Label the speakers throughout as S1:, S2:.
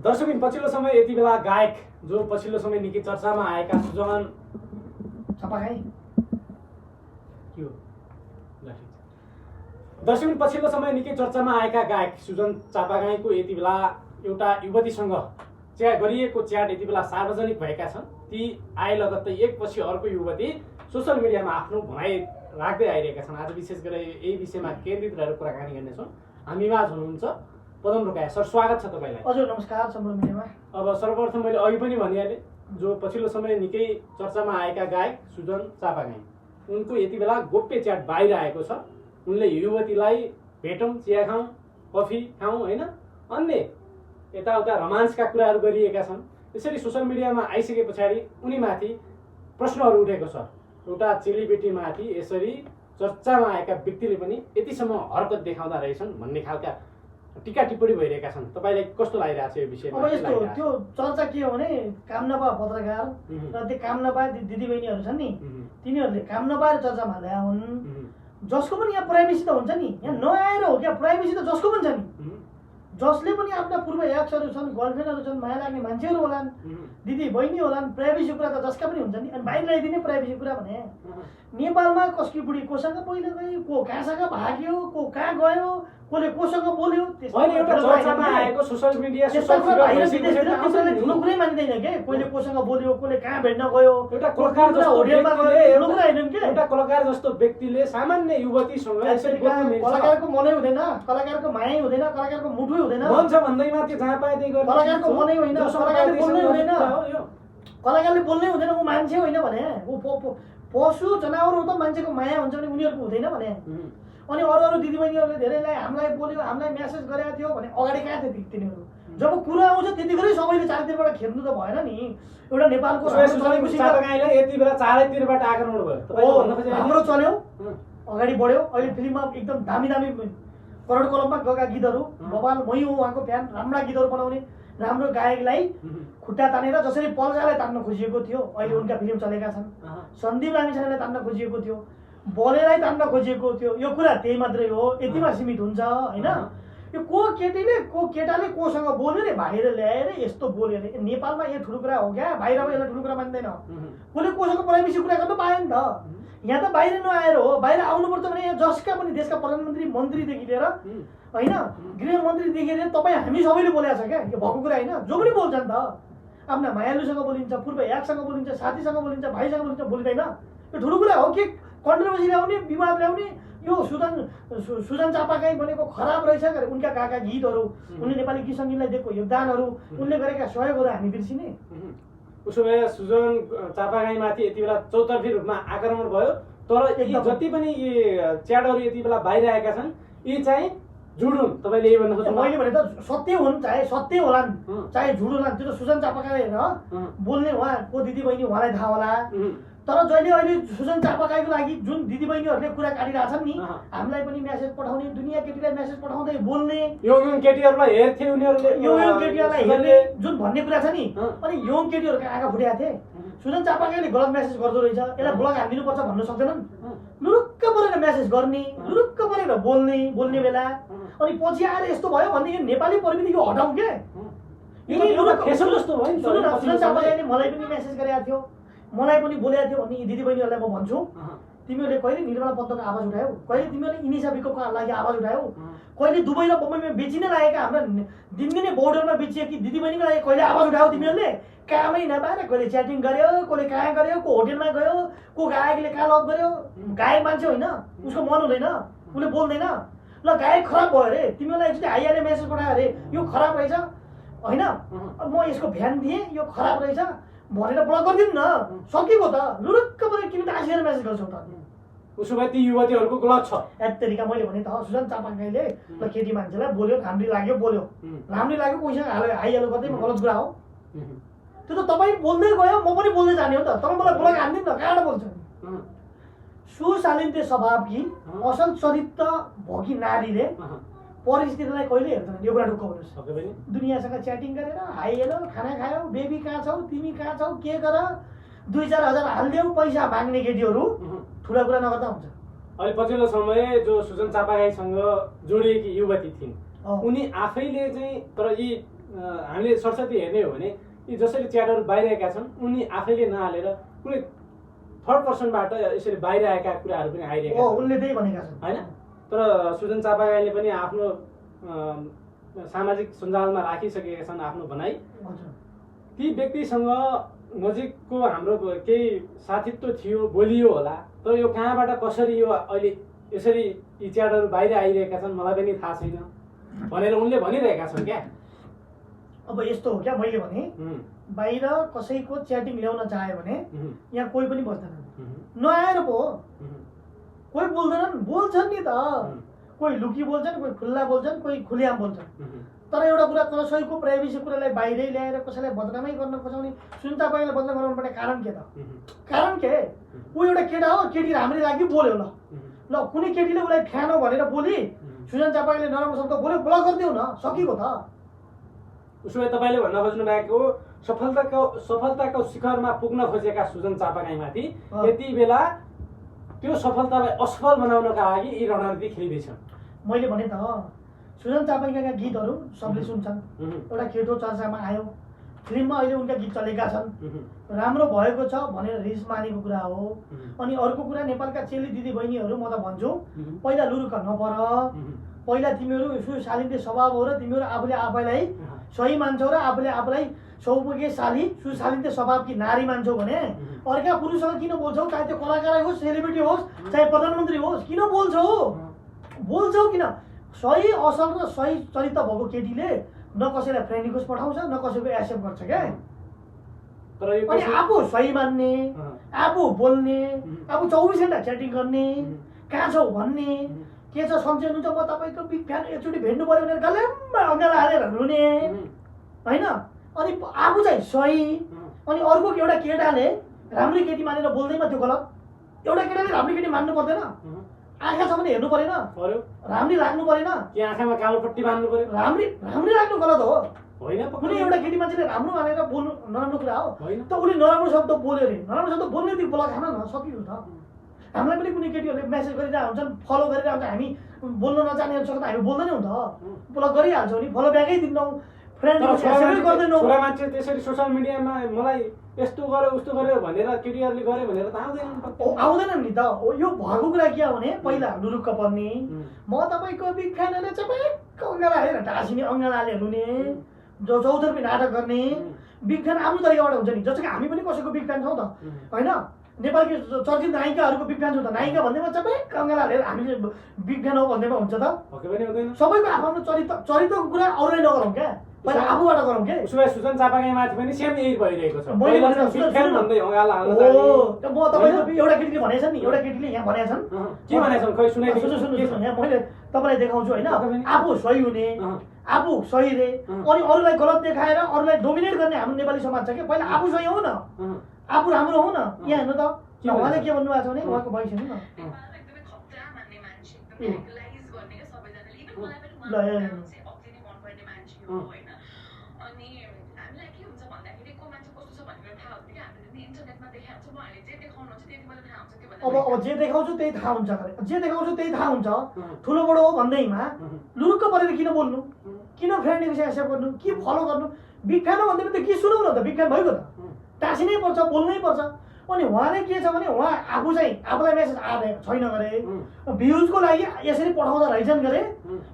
S1: दर्शकबिन पछिल्लो समय यति बेला गायक जो पछिल्लो समय निकै चर्चामा आएका सुजन
S2: चापागाई
S1: के हो दर्शकबिन पछिल्लो समय निकै चर्चामा आएका गायक सुजन चापागाईको यति बेला एउटा युवतीसँग गरिएको च्याट यति बेला सार्वजनिक भएका छन्। ती आए लगत्तै एकपछि अर्को युवती सोसल मिडियामा आफ्नो भनाइ राख्दै आइरहेका छन्। आज विशेष गरेर यही विषयमा केन्द्रित रहेर कुराकानी गर्नेछौँ। हामीमा हुनुहुन्छ पदम रोकाया सर, स्वागत छ तपाईँलाई।
S2: हजुर नमस्कार सम्पूर्ण मिडियामा।
S1: अब सर्वप्रथम मैले अघि पनि भनिहालेँ, जो पछिल्लो समय निकै चर्चामा आएका गायक सुजन चापागाई, उनको यति बेला गोप्य च्याट बाहिर आएको छ। उनले युवतीलाई भेटौँ, चिया खाउँ, कफी खाउँ, होइन अन्य यताउता रोमान्सका कुराहरू गरिएका छन्। यसरी सोसल मिडियामा आइसके पछाडि उनीमाथि प्रश्नहरू उठेको छ। एउटा चेलीबेटीमाथि यसरी चर्चामा आएका व्यक्तिले पनि यतिसम्म हरकत देखाउँदा रहेछन् भन्ने खालका टिका टिप्पणी भइरहेका छन्। तपाईँलाई कस्तो लागिरहेको छ यो विषयमा?
S2: अब यस्तो त्यो चर्चा के हो भने, काम नपाए पत्रकार र त्यो काम नपाए दिदीबहिनीहरू छन् नि, तिनीहरूले काम नपाएर चर्चामा ल्याए हुन्। जसको पनि यहाँ प्राइभेसी त हुन्छ नि, यहाँ नआएर हो क्या, प्राइभेसी त जसको पनि छ नि। जसले पनि आफ्ना पूर्व एक्सहरू छन्, गर्लफ्रेन्डहरू छन्, माया लाग्ने मान्छेहरू होलान्, दिदी बहिनी होलान्, प्राइभेसी कुरा त जसका पनि हुन्छ नि। अनि बाहिर ल्याइदिने प्राइभेसी कुरा भने नेपालमा कसकी बुढी कोसँग पहिला गयो, को कहाँसँग भाग्यो, को कहाँ गयो, कसले कोसँग बोल्यो,
S1: सोसल मिडिया
S2: ठुलो कुरै मानिँदैन के। कसले कोसँग बोल्यो, कसले कहाँ भेट्न गयो,
S1: एउटा कलाकार जस्तो व्यक्तिले सामान्य युवतीसँग
S2: कलाकारको मनै हुँदैन, कलाकारको माया हुँदैन, कलाकारको मुटु हुँदैन,
S1: मन छ भन्दैमा त्यो जहाँ पाए त्यही गर्छ।
S2: कलाकारको मनै होइन, कलाकारले बोल्नै हुँदैन, कलाकारले बोल्नै हुँदैन। ऊ मान्छे होइन भने, ऊ पशु जनावर हो त। मान्छेको माया हुन्छ भने उनीहरूको हुँदैन भने। अनि अरू दिदीबहिनीहरूले धेरैलाई हामीलाई बोल्यो, हामीलाई म्यासेज गरेको थियो भने अगाडि कहाँ थियो तिनीहरू? जब कुरा आउँछ त्यतिखेरै सबैले चारैतिरबाट खेल्नु त भएन नि। एउटा नेपालको
S1: यति बेला चारैतिरबाट आक्रमण भयो,
S2: हाम्रो चल्यो, अगाडि बढ्यो। अहिले फिल्ममा एकदम दामी दामी करोड कलममा गएका गीतहरू, बबाल मै हो उहाँको फ्यान, राम्रा गीतहरू बनाउने, राम्रो गायकलाई खुट्टा तानेर जसरी पल्जालाई तान्न खोजिएको थियो, अहिले उनका फिल्म चलेका छन्। सन्दीप लामिछानेलाई तान्न खोजिएको थियो, बोलेलाई तान्न खोजिएको थियो। यो कुरा त्यही मात्रै हो, यतिमा सीमित हुन्छ होइन। यो को केटाले कोसँग बोल्यो रे, बाहिर ल्याएर यस्तो बोल्यो रे। नेपालमा यो ठुलो कुरा हो क्या, बाहिरमा यसलाई ठुलो कुरा मान्दैन। कसले कोसँग प्राइभेसी कुरा गर्न पायो नि त। यहाँ त बाहिर नआएर हो, बाहिर आउनुपर्छ भने यहाँ जसका पनि देशका प्रधानमन्त्री मन्त्रीदेखि लिएर होइन, गृहमन्त्रीदेखि लिएर तपाईँ हामी सबैले बोलेको छ क्या। यो भएको कुरा होइन, जो पनि बोल्छ नि त। आफ्ना मायालुसँग बोलिन्छ, पूर्व याकसँग बोलिन्छ, साथीसँग बोलिन्छ, भाइसँग बोलिन्छ, बोलिँदैन। यो ठुलो कुरा हो कि कन्ट्रोभर्सी ल्याउने, विवाद ल्याउने। यो सुजन चापागाई भनेको खराब रहेछ गरे उनका गाएका गीतहरू, उनले नेपाली गीत सङ्गीतलाई दिएको योगदानहरू, उनले गरेका सहयोगहरू हामी बिर्सिने?
S1: उसो भए सुजन चापागाईमाथि यति बेला चौतर्फी रूपमा आक्रमण भयो। तर यी जति पनि यी च्याटहरू यति बेला बाहिर आएका छन्, यी चाहिँ झुट हुन्। तपाईँले यही भन्न खोज्नु?
S2: मैले भने त सत्य हुन्, चाहे सत्य होलान् चाहे झुट होलान्, त्यो त सुजन चापागाई बोल्ने उहाँको दिदीबहिनी उहाँलाई थाहा होला। तर जहिले अहिले सुजन चापागाईको लागि जुन दिदीबहिनीहरूले कुरा काटिरहेछन् नि, हामीलाई पनि मेसेज पठाउने, दुनियाँ केटीलाई मेसेज पठाउँदै बोल्ने,
S1: यङ केटीहरूलाई हेर्थे उनीहरूले,
S2: यङ केटीहरूलाई हेर्ने जुन भन्ने कुरा छ नि। अनि यङ केटीहरूको आँखा फुटेका थिए। सुजन चापागाईले गलत मेसेज गर्दो रहेछ, यसलाई ब्लक हानिदिनुपर्छ भन्न सक्दैनन्। लुरुक्क परेर मेसेज गर्ने, लुरुक्क परेर बोल्ने बेला, अनि पछि आएर यस्तो भयो भन्ने यो नेपाली प्रविधि यो हटाउँ के। सुजन चापागाईले मलाई पनि मेसेज गरेको थियो, मलाई पनि बोलेको थियो भन्ने दिदीबहिनीहरूलाई म भन्छु, तिमीहरूले कहिले निर्मला पन्तको आवाज उठायौ? कहिले तिमीहरूले इनिसा विकको लागि आवाज उठायौ? कहिले दुबई र बम्बईमा बेचिन लागेका हाम्रा दिनदिनै बोर्डरमा बेचिएकी दिदीबहिनीको लागि कहिले आवाज उठायौ तिमीहरूले? कामै नपाएर कहिले च्याटिङ गर्यो, कसले कहाँ गर्यो, को होटेलमा गयो, को गायकले कहाँ लभ गर्यो। गायक मान्छे होइन, उसको मन हुँदैन, उसले बोल्दैन। ल गायक खराब भयो अरे, तिमीहरूलाई एकचोटि आइहाले मेसेज पठायो अरे, यो खराब रहेछ होइन, म यसको ध्यान दिएँ, यो खराब रहेछ भनेर ब्लक गरिदिनु न, सकेको त। लुरुक्क परेर किन त आँसिएर मेसेज गर्छौ त?
S1: उसो भए ती युवतीहरूको गलत छ।
S2: एक तरिका मैले भने त सुजन चापागाईले ल केटी मान्छेलाई बोल्यो, राम्री लाग्यो बोल्यो, राम्री लाग्यो कोहीसँग आइहाल्यो गर्दैमा गलत कुरा हो। त्यो त तपाईँ बोल्दै गयो, म पनि बोल्दै जाने हो त। तपाईँ मलाई ब्लक हानिदिनु न, कहाँबाट बोल्छ? सुशालीनते स्वभावकी असल चरित्र भएकी नारीले परिस्थितिलाई कहिले हेर्दैन। यो कुरा ढुक्काउनुहोस्। दुनियाँसँग च्याटिङ गरेर हाई हेलो, खाना खायौ, बेबी कहाँ छौ, तिमी कहाँ छौ, के गर, 2-4 हजार हालिदेऊ, पैसा माग्ने केटीहरू ठुला कुरा नगर्दा हुन्छ।
S1: अहिले पछिल्लो समय जो सुजन चापागाईसँग जोडिएकी युवती थिइन्, उनी आफैले चाहिँ, तर यी हामीले सरस्वती हेर्ने हो भने यी जसरी च्याटहरू बाहिर आएका छन् उनी आफैले नहालेर कुनै थर्ड पर्सनबाट यसरी बाहिर आएका कुराहरू पनि आइरहेका छन्
S2: उनले त्यही भनेका छन्
S1: होइन। तर सुजन चापागाईले पनि आफ्नो सामाजिक सञ्जालमा राखिसकेका छन् आफ्नो भनाइ। ती व्यक्तिसँग नजिकको हाम्रो केही साथीत्व थियो, बोलियो होला, तर यो कहाँबाट कसरी यो अहिले यसरी यी च्याटहरू बाहिर आइरहेका छन् मलाई पनि थाहा छैन भनेर उनले भनिरहेका छन् क्या।
S2: अब यस्तो हो क्या, मैले भने बाहिर कसैको च्याटिङ ल्याउन चाह्यो भने यहाँ कोही पनि बस्दैन, नआएर पो कोही बोल्दैनन्, बोल्छन् नि त, कोही लुकी बोल्छन्, कोही खुल्ला बोल्छन्, कोही खुलेआम बोल्छन्। तर एउटा कुरा कसैको प्राइभेसी कुरालाई बाहिरै ल्याएर कसैलाई बदनामै गर्न खोज्ने, सुन तपाईँले बदनाम गराउनु पर्ने कारण के त? कारण के? ऊ एउटा केटा हो, केटी राम्रै लाग्यो बोल्यो, ल कुनै केटीले उसलाई फ्यान हो भनेर बोली सुजन चापागाईले नराम्रो शब्द बोल्यो, ब्लक गरिदिउ न, सकिएको त।
S1: उसो भए तपाईँले भन्न खोज्नु भएको सफलताको शिखरमा पुग्न खोजेका सुजन चापागाईमाथि यति बेला त्यो सफलतालाई असफल बनाउनका लागि यी रणनीति खेलिँदैछन्।
S2: मैले भने त सुजन चापागाईका गीतहरू सबले सुन्छन्, एउटा केटो चर्चामा आयो, फिल्ममा अहिले उनका गीत चलेका छन्, राम्रो भएको छ भनेर रिस मानेको कुरा हो। अनि अर्को कुरा, नेपालका चेली दिदी बहिनीहरू म त भन्छु पहिला लुरुक्क नपर, पहिला तिमीहरू सुशालीन स्वभाव हो र तिमीहरू आफूले आफैलाई सही मान्छौ र आफूले आफूलाई सौभाग्यशाली सुशालीन स्वभावकी नारी मान्छौ भने अर्का पुरुषसँग किन बोल्छौ? चाहे त्यो कलाकार होस्, सेलिब्रिटी होस्, चाहे प्रधानमन्त्री होस्, किन बोल्छौ किन? सही असल र सही चरित्र भएको केटीले न कसैलाई फ्रेन्ड रिक्वेस्ट पठाउँछ, न कसैको एक्सेप्ट गर्छ क्या। अनि आफू सही मान्ने, आफू बोल्ने, आफू 24 घण्टा च्याटिङ गर्ने, कहाँ छौ भन्ने, के छ सम्झिनुहुन्छ म तपाईँको बिग फ्यान, एकचोटि भेट्नु पऱ्यो भनेर गल्लम्मा अँगालो हालेर रुने होइन। अनि आफू चाहिँ सही, अनि अर्को एउटा केटाले राम्रै केटी मानेर बोल्दैमा त्यो गलत। एउटा केटाले राम्रै केटी मान्नु पर्दैन, आँखा छ भने हेर्नु परेन, राम्री लाग्नु परेन,
S1: कि आँखामा कालो पट्टी बान्नु पर्यो?
S2: राम्री लाग्नु गलत हो
S1: होइन।
S2: कुनै एउटा केटी मान्छेले राम्रो मानेर बोल्नु नराम्रो कुरा हो त? उसले नराम्रो शब्द बोल्यो अरे, नराम्रो शब्द बोल्ने बित्तिकै ब्लक हान न, सकियो त। हामीलाई पनि कुनै केटीहरूले मेसेज गरिरहेको हुन्छन्, फलो गरिरहेको हुन्छ, हामी बोल्न नजानेहरूसँग त हामी बोल्दैनौँ त, ब्लक गरिहाल्छौँ नि, फलो ब्याकै दिन्नौँ, फ्रेन्ड गर्दैनौँ।
S1: छोरा मान्छे त्यसरी सोसियल मिडियामा मलाई यस्तो गर्यो उस्तो गर्यो भनेर केटीहरूले गर्यो भनेर त
S2: आउँदैनन् नि त। यो भएको कुरा के हो भने पहिला लुरुक्क पर्ने, म तपाईँको बिग फ्यान होइन, चपेक्क अँगाला हालेर ढाँसिने, अँगाला हालेर हुने, जो चौधरी नाटक गर्ने। बिग फ्यान आफ्नो तरिकाबाट हुन्छ नि, जस्तो कि हामी पनि कसैको बिग फ्यान छौँ त होइन। नेपालको चर्चित नायिकाहरूको बिग फ्यान छौँ त, नायिका भन्दैमा चपेक्क अँगाला हालेर हामीले बिग फ्यान हो भन्दैमा हुन्छ त? सबैको आफ्नो चरित्रको कुरा अरूलाई नगरौँ क्या, पहिला आफूबाट गरौँ के।
S1: उसो भए सुजन चापागाईमाथि पनि सेम यही भइरहेको छ।
S2: म तपाईँको एउटा केटीले भनेको छ नि, एउटा केटीले यहाँ भनेका छन्,
S1: के भनेका छन् खै
S2: सुन्नु यहाँ मैले तपाईँलाई देखाउँछु होइन। आफू सही हुने, आफू सही रे, अनि अरूलाई गलत देखाएर अरूलाई डोमिनेट गर्ने हाम्रो नेपाली समाज छ क्या। पहिला आफू सही हो न, आफू राम्रो हो न। यहाँ हेर्नु त उहाँले के भन्नुभएको छ भने उहाँको भइस हेर्नु न। अब जे देखाउँछु त्यही थाहा हुन्छ, जे देखाउँछु त्यही थाहा हुन्छ। ठुलो बडो हो भन्दैमा लुरुक्क परेर किन बोल्नु, किन फ्रेन्ड रिक्वेस्ट एक्सेप्ट गर्नु, के फलो गर्नु? बिग फ्यान हो भन्दैमा त के सुनाउनु त? बिग फ्यान भइगयो त, टाँसिनै पर्छ, बोल्नै पर्छ। अनि उहाँले के छ भने उहाँ आफू चाहिँ आफूलाई मेसेज आएको छैन गरे, भ्युजको लागि यसरी पठाउँदो रहेछन् गरे,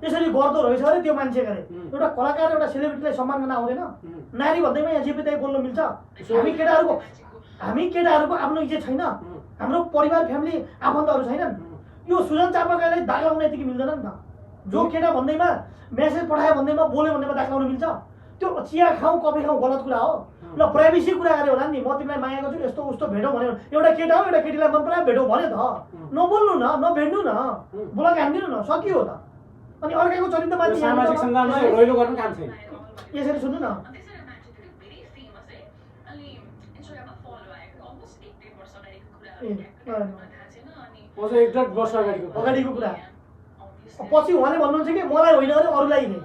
S2: यसरी गर्दो रहेछ अरे त्यो मान्छे गरे। एउटा कलाकार एउटा सेलिब्रिटीलाई सम्मान गर्न आउँदैन? नारी भन्दैमा यहाँ जेपिताई बोल्नु मिल्छ? हामी केटाहरूको आफ्नो इज्जत छैन, हाम्रो परिवार फ्यामिली आफन्तहरू छैनन्? यो सुजन चापागाईलाई दाग लाउन यतिकै मिल्दैन नि त। जो केटा भन्दैमा मेसेज पठायो भन्दैमा बोल्यो भन्दैमा दाग लाउनु मिल्छ? त्यो चिया खाउँ कफी खाउँ गलत कुरा हो। ल प्राइभेसी कुरा गऱ्यो होला नि, म तिमीलाई माया गर्छु यस्तो उस्तो भेटौँ भन्यो, एउटा केटा हो एउटा केटीलाई मन परायो भेटौँ भन्यो त, नबोल्नु न, नभेट्नु न, ब्लक हानिदिनु न, सकियो त। अनि अर्काको चरित्र मान्छे
S1: सामाजिक सञ्जालमा रहिलो गर्नु काम छैन।
S2: यसरी सुन्नु न, अगाडिको कुरा पछि उहाँले भन्नुहुन्छ कि मलाई होइन अरे अरूलाई नै।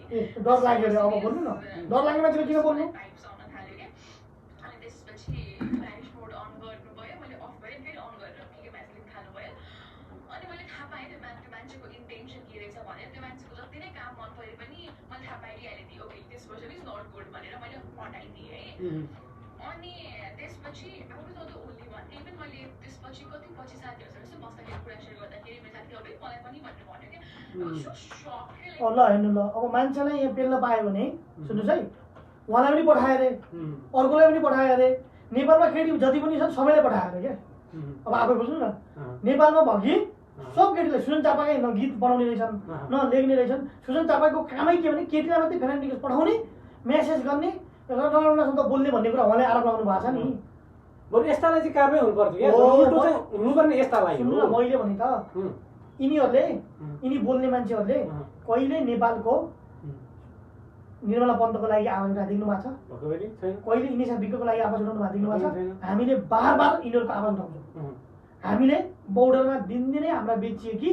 S2: डर लाग्यो अरे, अब बोल्नु न, डर लाग्ने मान्छेले किन बोल्नु?
S3: गर्नुभयो मैले अफ गरेँ फेरि अन गरेर ठिकै म्यासेज थाल्नुभयो अनि मैले थाहा पाएँ त्यो मान्छेको इन्टेन्सन के रहेछ भनेर त्यो मान्छेको जति नै काम मन परे पनि मैले थाहा पाइदिइहालेँ थिएँ okay this person is not good भनेर मैले हटाइदिएँ है अनि त्यसपछि I was not the only one even मैले त्यसपछि कति पछि साथीहरूसँग यसो बस्दाखेरि कुरा सेयर गर्दाखेरि मेरो साथीहरूले मलाई पनि भनेर भन्यो क्या सक
S2: ल हेर्नु ल अब मान्छेलाई यहाँ पेल्न पायो भने सुन्नुहोस् है उहाँलाई पनि पठायो अरे अर्कोलाई पनि पठायो अरे नेपालमा केटी जति पनि छन् सबैलाई पठायो अरे क्या अब आफै बुझ्नु न नेपालमा भगी सब केटीलाई सुजन चापाकै न गीत बनाउने रहेछन् न लेख्ने रहेछन् सुजन चापाको कामै के भने केटीलाई मात्रै फ्रेन्ड रिक्वेस्ट पठाउने मेसेज गर्ने र नराम्रोसँग बोल्ने भन्ने कुरा उहाँले आरोप लगाउनु भएको छ नि
S1: बरु यस्तालाई चाहिँ कारबाही हुनु पर्थ्यो क्या उल्टो चाहिँ हुनुपर्ने यस्तालाई
S2: सुन्नु न मैले भने त यिनीहरूले यिनी बोल्ने मान्छेहरूले कहिले नेपालको निर्मला पन्तको लागि आवाज उठाइदिनु भएको छ कहिले इनिसा विकको लागि आवाज उठाउनु भएको देख्नु भएको छ हामीले बार यिनीहरूको आवाज उठाउँछौँ हामीले बोर्डरमा दिनदिनै हाम्रा बेचिएकी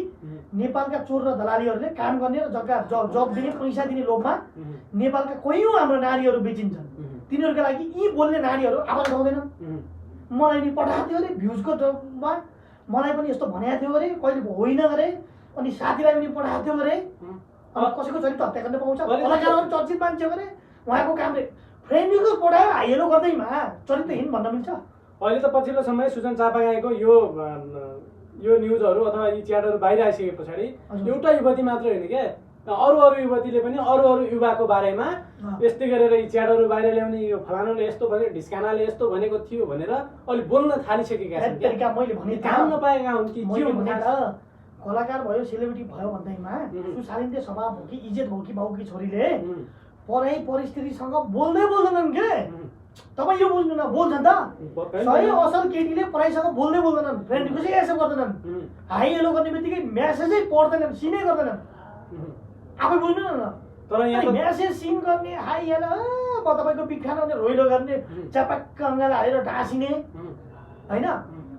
S2: नेपालका चोर र दलालीहरूले काम गर्ने र जग्गा जब दिने पैसा दिने लोभमा नेपालका कयौँ हाम्रो नारीहरू बेचिन्छन् तिनीहरूका लागि यी बोल्ने नारीहरू आवाज उठाउँदैनन् मलाई नि पठाएको थियो अरे भ्युजको जबमा मलाई पनि यस्तो भनेको थियो अरे कहिले होइन अरे अनि साथीलाई पनि पठाएको थियो अरे अब कसैको चरित्र हत्या गर्न पाउँछ कलाकारहरू चर्चित मान्छे अरे उहाँको कामले फ्रेन्डको पढायो हाइलो गर्दैमा चरित्रहीन भन्न मिल्छ
S1: अहिले त पछिल्लो समय सुजन चापागाईको यो न्युजहरू अथवा यी च्याटहरू बाहिर आइसके पछाडि एउटा युवती मात्र होइन क्या अरू युवतीले पनि अरू युवाको बारेमा यस्तै गरेर यी च्याटहरू बाहिर ल्याउने यो फलानुले यस्तो भने ढिस्कानाले यस्तो भनेको थियो भनेर अहिले बोल्न थालिसकेका छन्
S2: मैले भने
S1: काम नपाएका हुन् कि
S2: कलाकार भयो सेलिब्रिटी भयो भन्दैमा सुशालिन्ते स्वभाव हो कि इज्जत हो कि बाउकी छोरीले पढाइ परिस्थितिसँग बोल्दै बोल्दैनन् के तपाईँ यो बुझ्नु न बोल्छन् त सही असल केटीले पढाइसँग बोल्दै बोल्दैनन् फ्रेन्ड कसै एक्सेप्ट गर्दैनन् हाई हेलो गर्ने बित्तिकै मेसेजै पढ्दैनन् सिनै गर्दैनन् आफै बुझ्नु न
S1: तर यहाँ
S2: मेसेज सिन गर्ने हाई हेलो म तपाईँको बिखान रोइलो गर्ने च्यापक्क अङ्गाल हालेर ढाँसिने होइन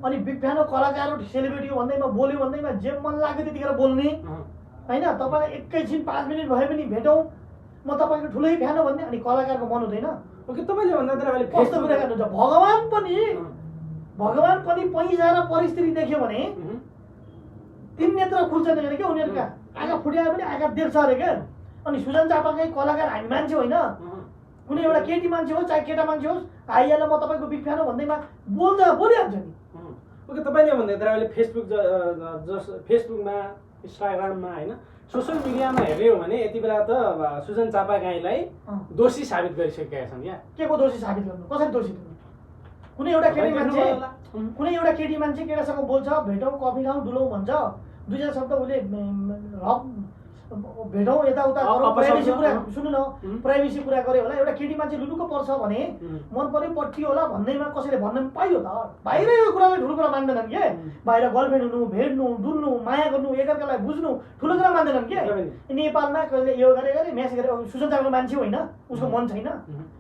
S2: अनि बिग्फ्यानो कलाकारहरू सेलिब्रिटी भन्दैमा बोल्यो भन्दैमा जे मन लाग्यो त्यतिखेर बोल्ने होइन तपाईँलाई एकैछिन 5 मिनट भए पनि भेटौँ म तपाईँको ठुलै फ्यान हो भन्ने अनि कलाकारको मन हुँदैन
S1: ओके तपाईँले भन्दा अहिले
S2: कस्तो कुरा गर्नुहुन्छ भगवान पनि पैसा र परिस्थिति देख्यो भने 3 नेत्र खुल्छन् अरे क्या उनीहरूका आँखा फुट्यायो भने आँखा देख्छ अरे क्या अनि सुजन चापाकै कलाकार हामी मान्छे होइन कुनै एउटा केटी मान्छे होस् चाहे केटा मान्छे होस् आइहाल्छ म तपाईँको बिग फ्यान हो भन्दैमा बोलिहाल्छ नि
S1: ओके तपाईँले भन्दा अहिले फेसबुकमा इन्स्टाग्राममा होइन सोसियल मिडियामा हेर्ने हो भने यति बेला त सुजन चापागाईलाई दोषी साबित गरिसकेका छन् क्या
S2: के को दोषी साबित गर्नु कसरी दोषी गर्नु कुनै एउटा केटी मान्छे केटासँग बोल्छ भेटौँ कफी खाउँ डुलौँ भन्छ 2-4 शब्द उसले भेटौँ यताउता प्राइभेसी कुरा सुन्नु न प्राइभेसी कुरा गऱ्यो होला एउटा केटी मान्छे लुलुको पर्छ भने मन पऱ्यो पट्टी होला भन्दैमा कसैले भन्न पाइयो त बाहिर यो कुरालाई ठुलो कुरा मान्दैनन् के बाहिर गर्लफ्रेन्ड हुनु भेट्नु डुल्नु माया गर्नु एकअर्कालाई बुझ्नु ठुलो कुरा मान्दैनन् के नेपालमा कहिले यो गरे म्यासेज गरे सुजन चापाको मान्छे होइन उसको मन छैन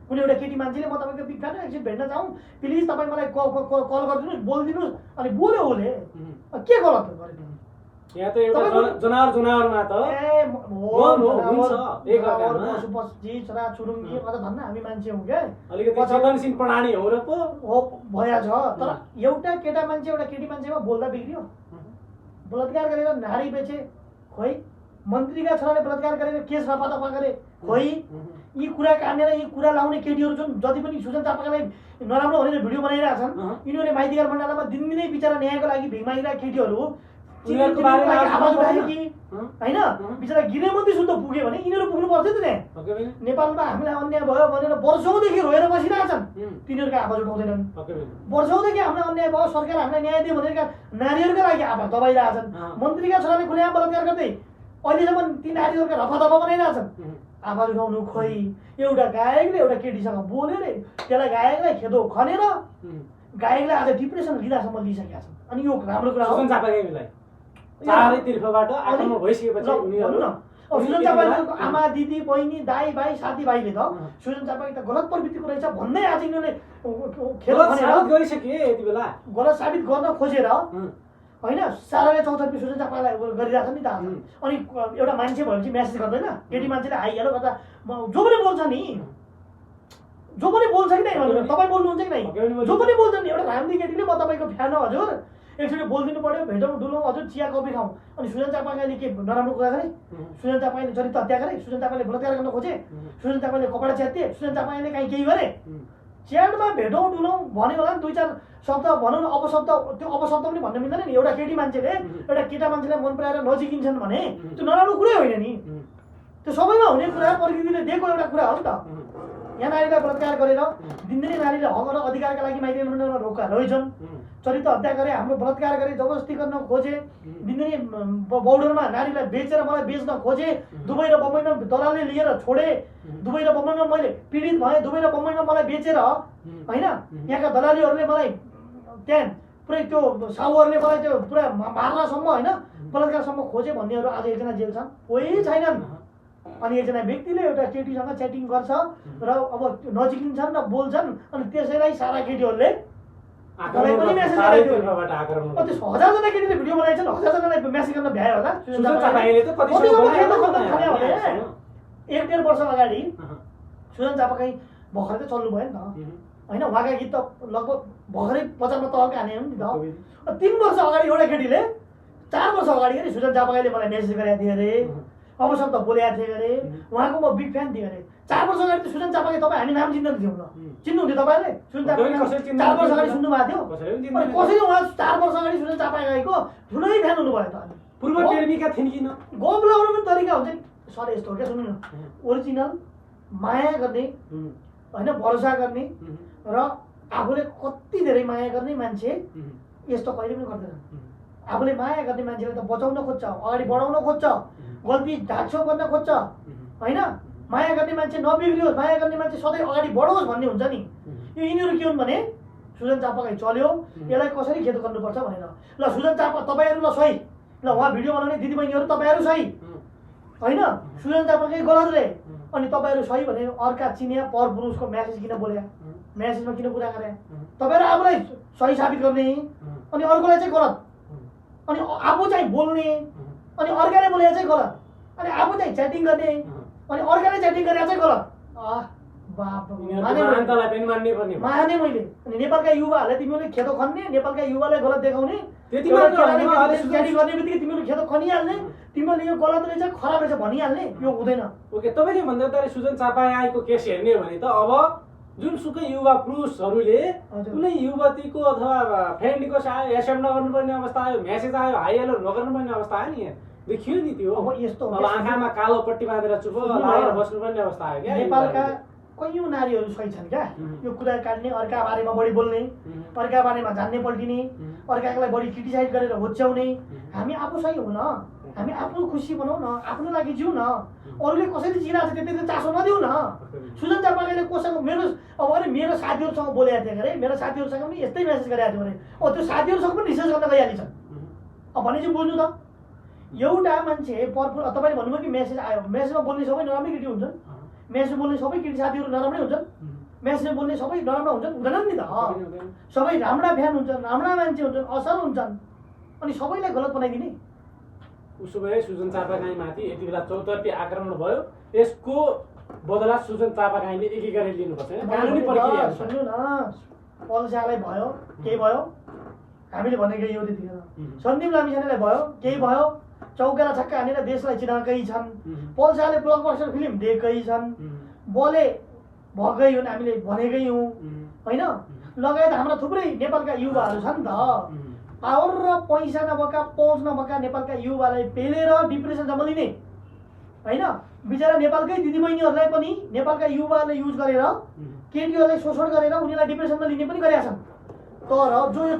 S2: कुनै एउटा केटी मान्छेले म तपाईँको बिग फ्यान एकछिन भेट्न चाहौँ प्लिज तपाईँ मलाई कल गरिदिनुहोस् बोलिदिनुहोस् अनि बोल्यो उसले के गलत गरेको
S1: यहाँ त एउटा जनावरमा त
S2: छोरा चुरुङ्गी म त भन्न हामी मान्छे हौँ क्या
S1: अलिकति चेतनशील प्राणी हो र पो
S2: हो भइहाल्छ तर एउटा केटा मान्छे एउटा केटी मान्छेमा बोल्दा बिग्रियो बलात्कार गरेर नारी बेचे खोइ मन्त्रीका छोराले बलात्कार गरेर केस रफादफा गरे खोइ यी कुरा काटेर यी कुरा लाउने केटीहरू जुन जति पनि सुजन चापागाईलाई नराम्रो भनेर भिडियो बनाइरहेछन् यिनीहरूले माइतीघर मण्डलमा दिनदिनै बिचरा न्यायको लागि भिख मागिरहेका केटीहरू आवाज उठायो कि होइन बिचरा गृहमन्त्री शुद्ध पुग्यो भने यिनीहरू पुग्नु पर्थ्यो त त्यहाँ नेपालमा हामीलाई अन्याय भयो भनेर वर्षौँदेखि रोएर बसिरहेछन् तिनीहरूका आवाज उठाउँदैनन् वर्षौँदेखि हामीलाई अन्याय भयो सरकार हामीलाई न्याय दियो भनेर नारीहरूका लागि आवाज दबाइरहेछन् मन्त्रीका छोराले खुलेआम बलात्कार गर्दै अहिलेसम्म ती नारीहरूका रफादफा बनाइरहेछन् आवाज उठाउनु खोइ एउटा गायकले एउटा केटीसँग बोल्यो रे त्यसलाई गायकलाई खेदो खनेर गायकले आज डिप्रेसन लिँदासम्म लिइसकेका छन् अनि यो राम्रो कुरा हो
S1: चापागाईलाई चारैतिर्फबाट आक्रमण भइसकेपछि उनीहरू
S2: सुजन चापागाईको आमा दिदी बहिनी दाई भाइ साथीभाइले त सुजन चापागाई त गलत प्रवृत्तिको रहेछ भन्दै आज यिनीहरूले
S1: गरिसके यति बेला
S2: गलत साबित गर्न खोजेर होइन साराले चौतर्फी सुजन चापागाईलाई गरिरहेछ नि त अनि एउटा मान्छे भएपछि म्यासेज गर्दैन केटी मान्छेले हाइहाल्यो गर्दा जो पनि बोल्छ कि नै तपाईँ बोल्नुहुन्छ कि नै जो पनि बोल्छ नि एउटा धामी केटीले म तपाईँको फ्यान हो हजुर एकचोटि बोलिदिनु पर्यो भेटौँ डुलौँ हजुर चिया कफी खाउँ अनि सुजन चापागाईले के नराम्रो कुरा गरे सुजन चापागाईले चरित्र हत्या गरे सुजन चापाले बलात्कार गर्न खोजे सुजन चापाले कपडा च्याते सुजन चापागाईले काहीँ केही गरे च्याटमा भेटौँ डुलौँ भन्यो होला नि 2-4 शब्द भनौँ न अपशब्द त्यो अपशब्द पनि भन्न मिल्दैन नि एउटा केटी मान्छेले एउटा केटा मान्छेलाई मन पराएर नजिकिन्छन् भने त्यो नराम्रो कुरै होइन नि त्यो सबैमा हुने कुरा प्रकृतिले दिएको एउटा कुरा हो नि त यहाँ नारीलाई बलात्कार गरेर दिनदिनै नारीले हक र अधिकारका लागि माइती मण्डलमा रोका रहेछन् चरित्र हत्या गरे हाम्रो बलात्कार गरे जबरजस्ती गर्न खोजे दिनदिनै बौडरमा नारीलाई बेचेर मलाई बेच्न खोजे दुबई र बम्बईमा दलालले लिएर छोडे दुबई र बम्बईमा मैले पीडित भएँ दुबई र बम्बईमा मलाई बेचेर होइन यहाँका दलालीहरूले मलाई त्यहाँ पुरै त्यो साहुहरूले मलाई त्यो पुरा मार्नसम्म होइन बलात्कारसम्म खोजे भन्नेहरू आज एकजना जेल छन् कोही छैनन् अनि एकजना व्यक्तिले एउटा केटीसँग च्याटिङ गर्छ र अब नजिकिन्छन् र बोल्छन् अनि त्यसैलाई सारा केटीहरूले पनि मेसेज गरेको त्यो 1000जना केटीले भिडियो बनाएछन् 1000जनालाई मेसेज गर्न भ्यायो होला 1-1.5 वर्ष अगाडि सुजन चापागाई भर्खरै त चल्नु भयो नि त होइन उहाँका गीत त लगभग भर्खरै बजारमा तहल्का हाने हो नि त 3 वर्ष अगाडि एउटा केटीले 4 वर्ष अगाडि सुजन चापागाईले मलाई मेसेज गरेको थिएँ अरे अब शब्द बोलेको थिएँ अरे उहाँको म बिग फ्यान थिएँ अरे 4 वर्ष अगाडि सुजन चापागाई तपाईँ हामी नाम चिन्दैन थियौँ ल चिन्नुहुन्थ्यो तपाईँले सुजन चापागाई 4 वर्ष अगाडि सुन्नु भएको थियो कसैले उहाँ 4 वर्ष अगाडि सुजन चापागाईको ठुलै फ्यान हुनुभयो त
S1: पूर्व प्रेमिका थिइन् किन
S3: गोप लगाउनु पनि तरिका हुन्छ नि सर यस्तो हो क्या सुन्नु न ओरिजिनल माया गर्ने होइन भरोसा गर्ने र आफूले कति धेरै माया गर्ने मान्छे यस्तो कहिले पनि गर्दैन आफूले माया गर्ने मान्छेले त बचाउन खोज्छ अगाडि बढाउन खोज्छ गल्ती ढाकछोप गर्न खोज्छ होइन माया गर्ने मान्छे नबिग्रियोस् माया गर्ने मान्छे सधैँ अगाडि बढोस् भन्ने हुन्छ नि यो यिनीहरू के हुन् भने सुजन चापागाई चल्यो यसलाई कसरी खेद गर्नुपर्छ भनेर ल सुजन चापा तपाईँहरू ल सही ल उहाँ भिडियो बनाउने दिदीबहिनीहरू तपाईँहरू सही होइन सुजन चापागाई गलत रे अनि तपाईँहरू सही भने अर्का चिनिया पर पुरुषको म्यासेज किन बोले म्यासेजमा किन कुरा गरे तपाईँहरू आफूलाई सही साबित गर्ने अनि अर्कोलाई चाहिँ गलत अनि आफू चाहिँ बोल्ने अनि अर्काले बोले चाहिँ गलत अनि आफू चाहिँ च्याटिङ गर्ने अनि अर्काले च्याटिङ गरेर चाहिँ गलत माने मैले अनि नेपालका युवाहरूलाई तिमीहरूले खेतो खन्ने नेपालका युवालाई गलत देखाउने गर्ने बित्तिकै तिमीहरू खेतो खनिहाल्ने तिमीहरूले यो गलत रहेछ खराब रहेछ भनिहाल्ने यो हुँदैन
S1: ओके तपाईँले भन्दा त सुजन चापागाईको केस हेर्ने हो भने त अब जुनसुकै युवा पुरुषहरूले कुनै युवतीको अथवा फ्रेन्डको एसएम नगर्नुपर्ने अवस्था आयो म्यासेज आयो हाई हेलो नगर्नुपर्ने अवस्था आयो नि यहाँ देखियो नि त्यो
S2: अब यस्तो
S1: आँखामा कालो पट्टी बाँधेर चुप लागेर बस्नुपर्ने अवस्था आयो क्या
S2: नेपालका कैयौँ नारीहरू सही छन् क्या यो कुरा काट्ने अर्का बारेमा बढी बोल्ने अर्का बारेमा जान्ने पल्टिने अर्कालाई बढी क्रिटिसाइज गरेर होच्याउने हामी आफू सही हुन हामी आफू खुसी बनाऊ न आफ्नो लागि जिउ न अरूले कसरी जिरहेको छ त्यति चासो नदिउ न सुजन चापागाईले कोसँग अब अरे मेरो साथीहरूसँग बोलेको थिएँ अरे मेरो साथीहरूसँग पनि यस्तै मेसेज गरेको थियो अरे त्यो साथीहरूसँग पनि रिसर्च गर्न गइहालिन्छन् अब भने चाहिँ बुझ्नु त एउटा मान्छे तपाईँले भन्नुभयो कि मेसेज आयो मेसेजमा बोल्ने सबै नराम्रै केटी हुन्छन् मेसेजमा बोल्ने सबै केटी साथीहरू नराम्रै हुन्छन् मेसेजमा बोल्ने सबै नराम्रो हुन्छन् हुँदैनन् नि त सबै राम्रा फ्यान हुन्छन् राम्रा मान्छे हुन्छन् असल हुन्छन् अनि सबैलाई गलत बनाइदिने
S1: उसो भए सुजन चापागाईमाथि यति बेला चौतर्फी आक्रमण भयो यसको बदला सुजन चापागाईले एकीकरण लिनुपर्छ कानुनी प्रक्रिया
S2: सुन्नु न पल्सालाई भयो केही भयो हामीले भनेको यो त्यतिखेर सन्दीप लामिछानेलाई भयो केही भयो चौकेला छक्का हानेर देशलाई चिनाएकै छन् पल्साले ब्लकबस्टर फिल्म दिएकै छन् बोले भएकै हुन् हामीले भनेकै हौँ होइन लगायत हाम्रा थुप्रै नेपालका युवाहरू छन् नि त पावर र पैसा नभएका पहुँच नभएका नेपालका युवालाई पेलेर डिप्रेसन जमलिने होइन बिचरा नेपालकै दिदीबहिनीहरूलाई पनि नेपालका युवाहरूले युज गरेर केटीहरूलाई शोषण गरेर उनीहरूलाई डिप्रेसनमा लिने पनि गरेका छन् तर जो यो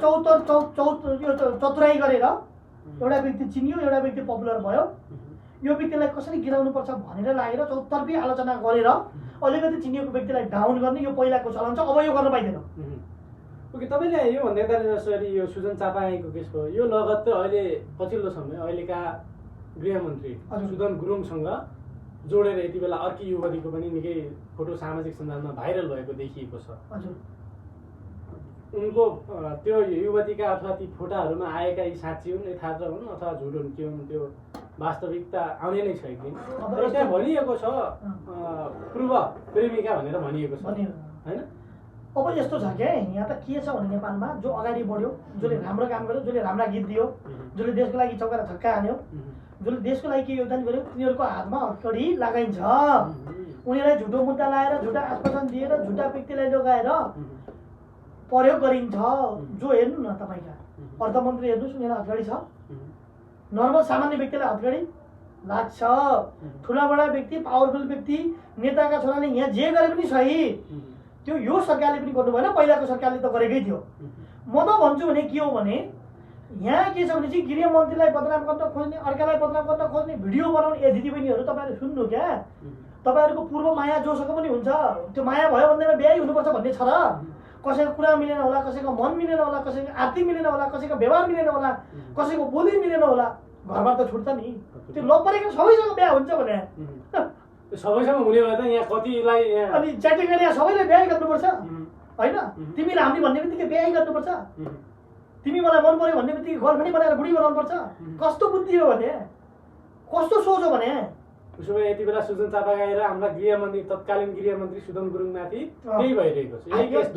S2: चतुराई गरेर एउटा व्यक्ति चिनियो एउटा व्यक्ति पपुलर भयो यो व्यक्तिलाई कसरी गिराउनुपर्छ भनेर लागेर चौतर्फी आलोचना गरेर अलिकति चिनिएको व्यक्तिलाई डाउन गर्ने यो पहिलाको चलन छ अब यो गर्न पाइँदैन
S1: ओके तपाईँले यो भन्दै जसरी यो सुजन चापागाईको केस भयो यो लगत त अहिले पछिल्लो समय अहिलेका गृहमन्त्री सुदन गुरुङसँग जोडेर यति बेला अर्की युवतीको पनि निकै फोटो सामाजिक सञ्जालमा भाइरल भएको देखिएको छ उनको त्यो युवतीका अथवा ती फोटाहरूमा आएका यी साँच्ची हुन् यथार्थ हुन् अथवा झुट हुन् के हुन् त्यो वास्तविकता आउने नै छ एकदिन त्यहाँ भनिएको छ पूर्व प्रेमिका भनेर भनिएको छ होइन
S2: अब यस्तो छ क्या यहाँ त के छ भने नेपालमा जो अगाडि बढ्यो, जसले राम्रो काम गर्यो, जसले राम्रा गीत दियो, जसले देशको लागि चौका र छक्का हान्यो, जसले देशको लागि के योगदान गर्यो, तिनीहरूको हातमा हतकडी लगाइन्छ। उनीहरूलाई झुटो मुद्दा लाएर, झुटा आश्वासन दिएर, झुटा व्यक्तिलाई लगाएर प्रयोग गरिन्छ। जो हेर्नु न तपाईँका अर्थमन्त्री हेर्नुहोस्, उनीहरूलाई हतकडी छ। नर्मल सामान्य व्यक्तिलाई हतकडी लाग्छ। ठुलाबडा व्यक्ति, पावरफुल व्यक्ति, नेताका छोराले यहाँ जे गरे पनि सही, त्यो यो सरकारले पनि गर्नु भएन, पहिलाको सरकारले त गरेकै थियो। म त भन्छु भने के हो भने यहाँ के छ भने चाहिँ गृहमन्त्रीलाई बदनाम गर्न खोज्ने, अर्कालाई बदनाम गर्न खोज्ने, भिडियो बनाउने। ए दिदीबहिनीहरू तपाईँहरू सुन्नु क्या, तपाईँहरूको पूर्व माया जोसँग पनि हुन्छ, त्यो माया भयो भन्दैमा बिहाई हुनुपर्छ भन्ने छ र? कसैको कुरा मिलेन होला, कसैको मन मिलेन होला, कसैको आर्थिक मिलेन होला, कसैको व्यवहार मिलेन होला, कसैको बोली मिलेन होला, घरबाट त छुट्छ नि। त्यो लपरेको सबैसँग बिहा हुन्छ भने
S1: सबैसँग हुने भए त यहाँ कतिलाई
S2: अनि च्याटिङ गरेर सबैले बिहा गर्नुपर्छ होइन? तिमी हामी भन्ने बित्तिकै बिहा गर्नुपर्छ, तिमी मलाई मन पर्यो भन्ने बित्तिकै गर्लफ्रेन्ड बनाएर बुढी बनाउनुपर्छ? कस्तो बुद्धि हो भने, कस्तो सोच हो भने?
S1: उसो भए यति बेला सुजन चापागाई र हाम्रा गृहमन्त्री, तत्कालीन गृहमन्त्री सुदन गुरुङमाथि केही भइरहेको छ।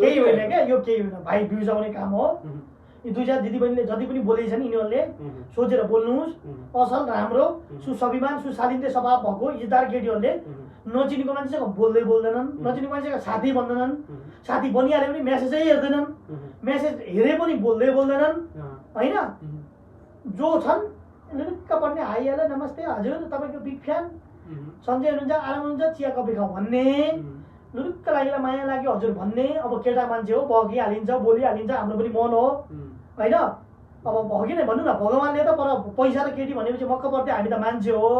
S2: केही होइन क्या, यो केही होइन भाइ, भ्युज आउने काम हो। यी दुई चार दिदीबहिनीले जति पनि बोलेछन् यिनीहरूले सोचेर बोल्नुहोस्। असल, राम्रो, सुस्वाभिमान, सुशालीनले स्वभाव भएको इज्जतदार केटीहरूले नचिनेको मान्छेसँग बोल्दै बोल्दैनन्, नचिनेको मान्छेसँग साथी बन्दैनन्, साथी बनिहाले पनि मेसेजै हेर्दैनन्, मेसेज हेरे पनि बोल्दै बोल्दैनन् होइन? जो छन् लुक्क पर्ने हाइहाल्यो, नमस्ते हजुर तपाईँको बिग फ्यान, सन्चै हुनुहुन्छ, आराम हुनुहुन्छ, चिया कफी खाउँ भन्ने, लुक्क लागेर माया लाग्यो हजुर भन्ने। अब केटा मान्छे हो, बगिहालिन्छ, बोलिहालिन्छ, हाम्रो पनि मन हो होइन? अब भगि नै भन्नु न, भगवान्ले त पर पैसा र केटी भनेपछि मक्क पर्थ्यो, हामी त मान्छे हो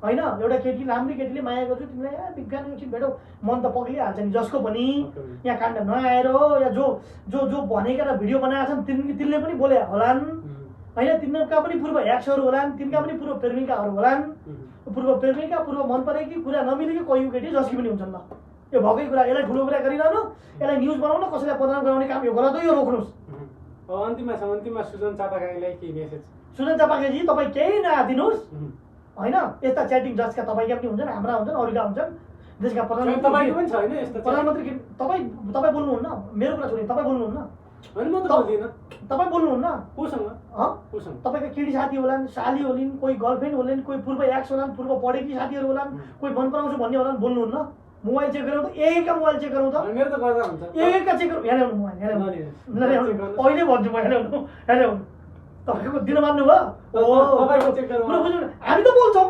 S2: होइन? एउटा केटी, राम्री केटीले माया गर्छु तिमीलाई, विज्ञान एकछिन भेटौ, मन त पग्लिहाल्छ नि जसको पनि। यहाँ काण्ड नआएर हो, या जो जो जो भनेका र भिडियो बनाएका छन् तिनले पनि बोले होलान् होइन? तिनीहरूका पनि पूर्व एक्सहरू होलान्, तिनका पनि पूर्व प्रेमिकाहरू होलान्। पूर्व प्रेमिका, पूर्व मन परेकी, कुरा नमिलेकी कोही केटी जसकी पनि हुन्छन्। ल यो भएकै कुरा, यसलाई ठुलो कुरा गरिरहनु, यसलाई न्युज बनाउनु, कसैलाई बदनाम गराउने काम यो गलत हो, यो रोक्नुहोस्।
S1: अन्तिममा सुजन चापागाईलाई के मेसेज?
S2: सुजन चापागाईजी तपाईँ केही नदिनुहोस् होइन? यस्ता च्याटिङ जसका तपाईँका पनि हुन्छन्, हाम्रा हुन्छन्, अरूका हुन्छन्, देशका प्रधानमन्त्री तपाईँ बोल्नुहुन्न, मेरो कुरा छोडी तपाईँ बोल्नुहुन्न, तपाईँ बोल्नुहुन्न। तपाईँको केटी साथी होलान्, साली होलिन्, कोही गर्लफ्रेन्ड होलिन्, कोही पूर्व एक्स होलान्, पूर्व पढेकी साथीहरू होलान्, कोही मन पराउँछु भन्ने होलान्, बोल्नुहुन्न। मोबाइल चेक गरौँ त, एकका मोबाइल चेक गरौँ त, एकका चेक गरौँ। यहाँ ल्याउनु मोबाइल, यहाँ ल्याउनु, अहिले भन्छु म, यहाँ ल्याउनु, यहाँ ल्याउनु। तपाईँको दिन मान्नु भयो? हामी त बोल्छौँ,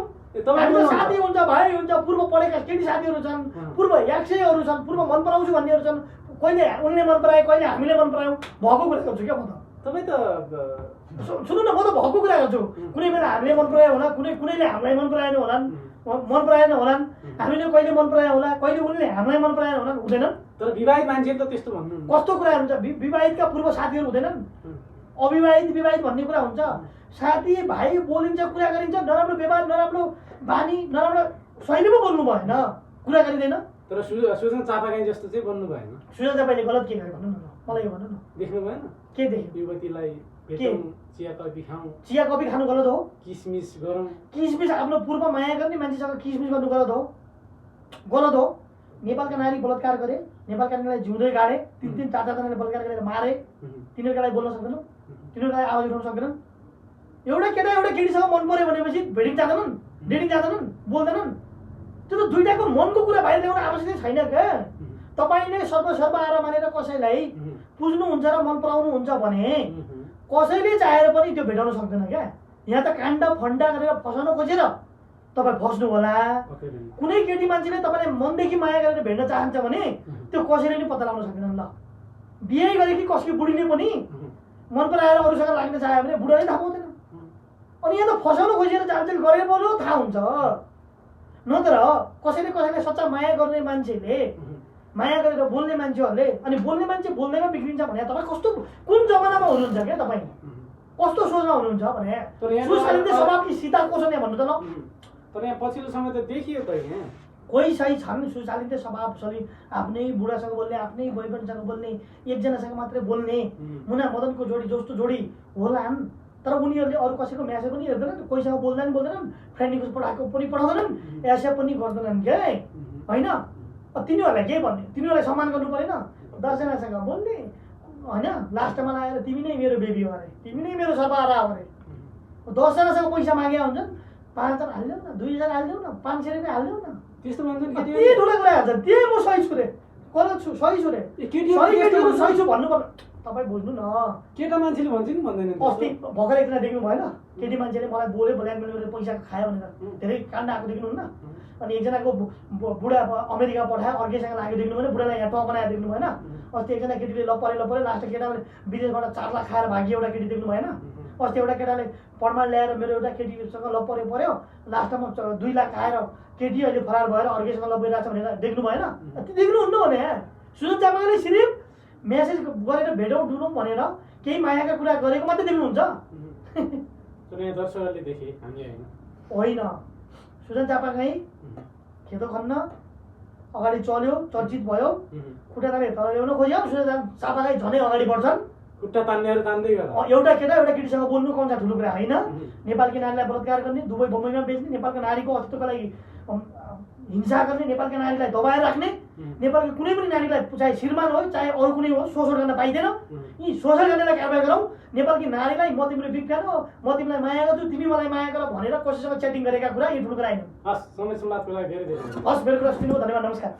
S2: हामी त साथी हुन्छ, भाइ हुन्छ, पूर्व पढेका केटी साथीहरू छन्, पूर्व एक्सैहरू छन्, पूर्व मन पराउँछु भन्नेहरू छन्, कहिले उनले मन परायो, कहिले हामीले मन परायौँ, भएको कुरा गर्छु क्या म त।
S1: तपाईँ त
S2: सुन्नु न, म त भएको कुरा गर्छु। कुनै बेला हामीले मन परायो होला, कुनैले हामीलाई मन पराएन होलान्, मन पराएन होलान्, हामीले कहिले मन परायो होला, कहिले उनले हामीलाई मन पराएन होलान्, हुँदैनन्?
S1: तर विवाहित मान्छे त त्यस्तो भन्नु
S2: कस्तो कुरा हुन्छ? विवाहितका पूर्व साथीहरू हुँदैनन्? अविवाहित विवाहित भन्ने कुरा हुन्छ। साथी भाइ बोलिन्छ, कुरा गरिन्छ, नराम्रो व्यवहार, नराम्रो बानी, नराम्रो शैली पो बोल्नु भएन, कुरा गरिँदैन।
S1: तर सुजन चापागाई जस्तो चाहिँ बन्नु भएन।
S2: सुजन चापाले गलत के गर्यो भन्नु न, मलाई यो भन्नु न।
S1: देख्नु भएन?
S2: के देख्यो?
S1: युवतीलाई भेटौँ, चिया कफी खाउँ,
S2: चिया कफी खानु गलत हो?
S1: किसमिस गरौँ,
S2: किसमिस आफ्नो पूर्व माया गर्ने मान्छेसँग किसमिस गर्नु गलत हो? गलत हो। नेपालका नारी बलात्कार गरे, नेपालका नारीलाई जिउँदै गाडे, 3-3, 4-4 जनाले बलात्कार गरेर मारे, तिनीहरूका लागि बोल्न सक्दैनन्, तिनीहरूका लागि आवाज उठाउन सक्दैनन्। एउटा केटा एउटा केटीसँग मन पर्यो भनेपछि भेटिङ जाँदैनन्, डेटिङ जाँदैनन्, बोल्दैनन्। त्यो त दुइटाको मनको कुरा बाहिर ल्याउन आवश्यक छैन क्या। तपाईँले सर्वसर्व आएर मानेर कसैलाई पुज्नुहुन्छ र मन पराउनुहुन्छ भने कसैले चाहेर पनि त्यो भेटाउन सक्दैन क्या। यहाँ त काण्ड फन्डा गरेर फसाउन खोजेर तपाईँ फस्नु होला। कुनै केटी मान्छेले तपाईँलाई मनदेखि माया गरेर भेट्न चाहन्छ भने त्यो कसैले नि पत्ता लगाउन सक्दैनन्। ल बिहे गरेकी कसकी बुढीले पनि मन पराएर अरूसँग लाग्न चाह्यो भने बुढाले थाहा पाउँदैन। अनि यहाँ त फसाउन खोजेर जालजेल गरे बोल्यो थाहा हुन्छ। नत्र कसैले सच्चा माया गर्ने मान्छेले, माया गरेर बोल्ने मान्छेहरूले, अनि बोल्ने मान्छे बोल्दैमा बिग्रिन्छ भने तपाईँ कस्तो कुन जमानामा हुनुहुन्छ क्या? तपाईँ कस्तो सोचमा हुनुहुन्छ भने सुशालीले स्वभावकी सीता कोसँग भन्नु त। ल
S1: तर यहाँ पछिल्लो समय त देखियो त यहाँ
S2: कोही सही छन् सुशालीले स्वभावशाली, आफ्नै बुढासँग बोल्ने, आफ्नै बोयफ्रेन्डसँग बोल्ने, एकजनासँग मात्रै बोल्ने, मुना मदनको जोडी जस्तो जोडी होलान्। तर उनीहरूले अरू कसैको म्यासेज पनि हेर्दैनन्, कोहीसँग बोल्दैनन्, फ्रेन्ड रिक्वेस्ट पठाएको पनि पठाउँदैनन्, एक्सेप्ट पनि गर्दैनन् क्या होइन। तिनीहरूलाई के भन्ने? तिनीहरूलाई सम्मान गर्नु परेन? दसजनासँग बोल्ने होइन लास्टमा आएर तिमी नै मेरो बेबी हो अरे तिमी नै मेरो सर्वहारा हो अरे 10जनासँग पैसा मागेका हुन्छन् 5,000 हालिदेऊ न 2,000 हालिदेऊ न 500 रुपियाँ हालिदेऊ न
S1: त्यस्तो भन्छन्
S2: त्यही
S1: केटीहरू
S2: ठुलो कुरा हुन्छ त्यही म सही छु रे गलत छु सही छु रे
S1: केटीहरू
S2: सही छु भन्नु पर्छ तपाईँ बुझ्नु न
S1: केटा मान्छेले भन्छ नि भन्दैनन्
S2: अस्ति भर्खर एकजना देख्नु भएन केटी मान्छेले मलाई बोल्यो ब्ल्याकमेल गरेर पैसा खायो भनेर धेरै काण्ड आएको देख्नुहुन्न अनि एकजनाको बुढा अमेरिका पठायो अर्कैसँग लाग्यो देख्नु भएन बुढालाई यहाँ टक बनाएर देख्नु भएन अस्ति एकजना केटीले लपरे लास्ट केटाले विदेशबाट 4 लाख खाएर भाग्यो एउटा केटी देख्नु भएन अस्ति एउटा केटाले प्रमाण ल्याएर मेरो एउटा केटीसँग पर्यो लास्टमा 2 लाख खाएर केटी अहिले फरार भएर अर्कैसँग लगिरहेको छ भनेर देख्नु भएन त्यो देख्नुहुन्न भने सुजन चापाले सिर्फ मेसेज गरेर भेटौँ डुलौँ भनेर केही मायाका कुरा गरेको मात्रै देख्नुहुन्छ
S1: दर्शकहरूले देखे हामी
S2: होइन सुजन चापा कहीँ खेतो खन्न अगाडि चल्यो चर्चित भयो खुट्टा ताने तल ल्याउन खोज्यो सुजन चापा कहीँ झनै अगाडि बढ्छन्
S1: खुट्टा तान्नेहरू तान्दै गर
S2: एउटा केटीसँग बोल्नु कौन ठुलो कुरा होइन नेपालकी नारीलाई बलात्कार गर्ने दुबई बम्बईमा बेच्ने नेपालको नारीको अस्तित्वको लागि हिंसा गर्ने नेपालका नारीलाई दबाएर राख्ने नेपालको कुनै पनि नारीलाई चाहे श्रीमान हो चाहे अरू कुनै हो शोषण गर्न पाइँदैन यी शोषण गर्नेलाई कारबाही गरौँ नेपालकी नारीलाई म तिम्रो विज्ञान हो म तिमीलाई माया गर्छु तिमी मलाई माया गर भनेर कसैसँग च्याटिङ गरेका कुरा यो ठुलो कुरा होइन
S1: हस् समय संवादको लागि धेरै धेरै
S2: हस् मेरो कुरा सुन्नु धन्यवाद नमस्कार